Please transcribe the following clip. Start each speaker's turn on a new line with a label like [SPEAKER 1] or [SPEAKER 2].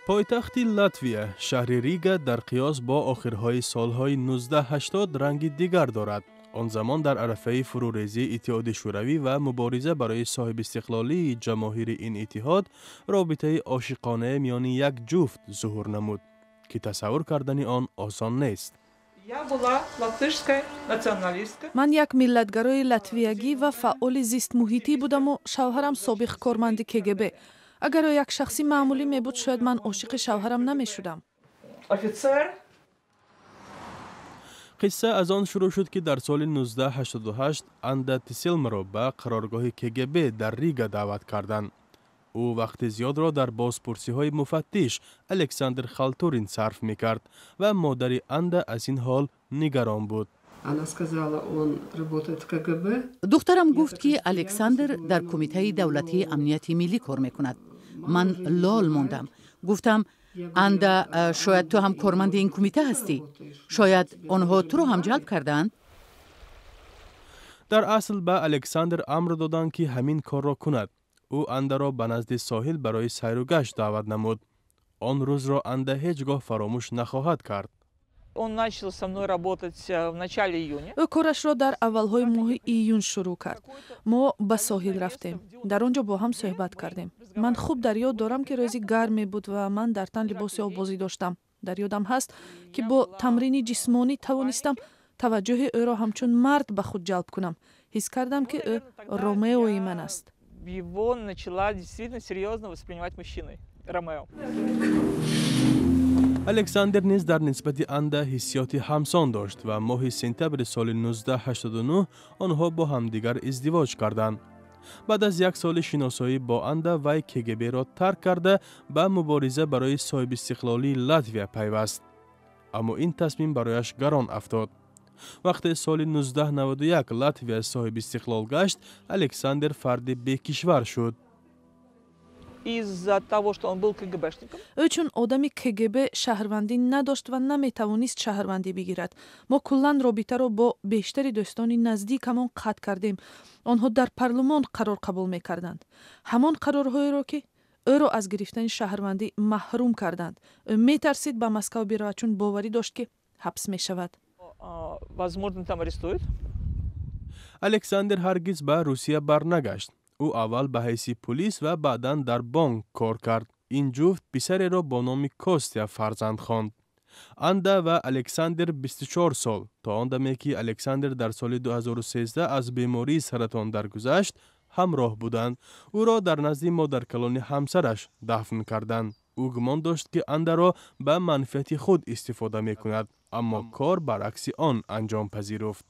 [SPEAKER 1] Пойтахти Латвия, шаҳри Рига, дар қиёс бо охирҳои солҳои 1980 ранги дигар дорад. Он замон дар арафаи фурӯрезии Иттиҳоди Шӯравӣ ва мубориза барои соҳибистиқлолии ҷамоҳири ин иттиҳод робитаи ошиқонае миёни як ҷуфт зуҳур намуд, ки тасаввур кардани он осон нест.
[SPEAKER 2] Я была латышская националистка.
[SPEAKER 3] Ман як миллатгарои латвиягӣ ва фаъоли зистмуҳитӣ будаму шавҳарам собиқ корманди КГБ. Агар ӯ як шахси маъмулӣ мебуд, шояд ман ошиқи шавҳарам намешудам.
[SPEAKER 2] Офицер.
[SPEAKER 1] Қисса аз он шурӯъ шуд, ки дар соли 1988 Анда Тиселмаро ба қароргоҳи КГБ дар Рига даъват карданд. Ӯ вақти зиёдро дар бозпурсиҳои муфаттиш Александр Халтурин сарф мекард ва модари Анда аз ин ҳол нигарон буд.
[SPEAKER 4] Она сказала: «Он работает в КГБ».
[SPEAKER 5] Духтарам гуфт, ки Александр дар Кумитаи давлатии амнияти миллӣ кор мекунад. Ман лол мондам. Гуфтам: «Анда, шояд ту ҳам корманди ин кумита ҳастӣ? Шояд онҳо туро ҳам ҷалб кардаанд?»
[SPEAKER 1] Дар асл ба Александр амр доданд, ки ҳамин корро кунад. Ӯ Андаро ба назди соҳил барои сайру гашт даъват намуд. Он рӯзро Анда ҳеҷ гоҳ фаромӯш нахоҳад кард.
[SPEAKER 2] Он начал со мной работать в начале июня.
[SPEAKER 3] Ӯ корашро дар аввалҳои моҳи июн шурӯъ кард. Мо ба соҳил рафтем, дар он ҷо бо ҳам суҳбат кардем. Ман хуб дар ёд дорам, ки рӯзи гарме буд ва ман дар тан либоси оббозӣ доштам. Дар ёдам ҳаст, ки бо тамрини ҷисмонӣ тавонистам таваҷҷӯҳи ӯро ҳамчун мард ба худ ҷалб кунам. Ҳис кардам, ки ӯ Ромеои ман аст.
[SPEAKER 2] Его начала действительно серьезно воспринимать мужчиной. Ромео.
[SPEAKER 1] Александр низ дар нисбати Анда ҳиссиёти ҳамсон дошт ва моҳи сентябри соли 1989 онҳо бо ҳамдигар издивоҷ карданд. Баъд аз як соли шиносоӣ бо Анда вай КГБ-ро тарк карда, ба мубориза барои соҳибистиқлолии Латвия пайваст. Аммо ин тасмим барояш гарон афтод. Вақте соли 1991 Латвия соҳибистиқлол гашт, Александр фарди бекишвар шуд.
[SPEAKER 2] Из-за того, что он был КГБшником.
[SPEAKER 3] Ӯ чун одами КГБ шаҳрвандӣ надошт ва наметавонист шаҳрвандӣ бигирад. Мо куллан робитаро бо бештари дӯстони наздикамон қатъ кардем. Онҳо дар парлумон қарор қабул мекарданд, ҳамон қарорҳоеро, ки ӯро аз гирифтани шаҳрвандӣ маҳрум карданд. Ӯ метарсид ба Москав биравад, чун боварӣ дошт, ки ҳабс мешавад.
[SPEAKER 2] Возможно, там арестуют.
[SPEAKER 1] Александр ҳаргиз ба Русия барнагашт. Ӯ аввал ба ҳайси пулис ва баъдан дар бонк кор кард. Ин ҷуфт писареро бо номи Костя фарзанд хонд. Анда ва Александр 24 сол, то он даме ки Александр дар соли 2013 аз бемории саратон даргузашт, ҳамроҳ буданд. Ӯро дар назди модаркалони ҳамсараш дафн карданд. Ӯ гумон дошт, ки Андаро ба манфиати худ истифода мекунад, аммо кор баръакси он анҷом пазируфт.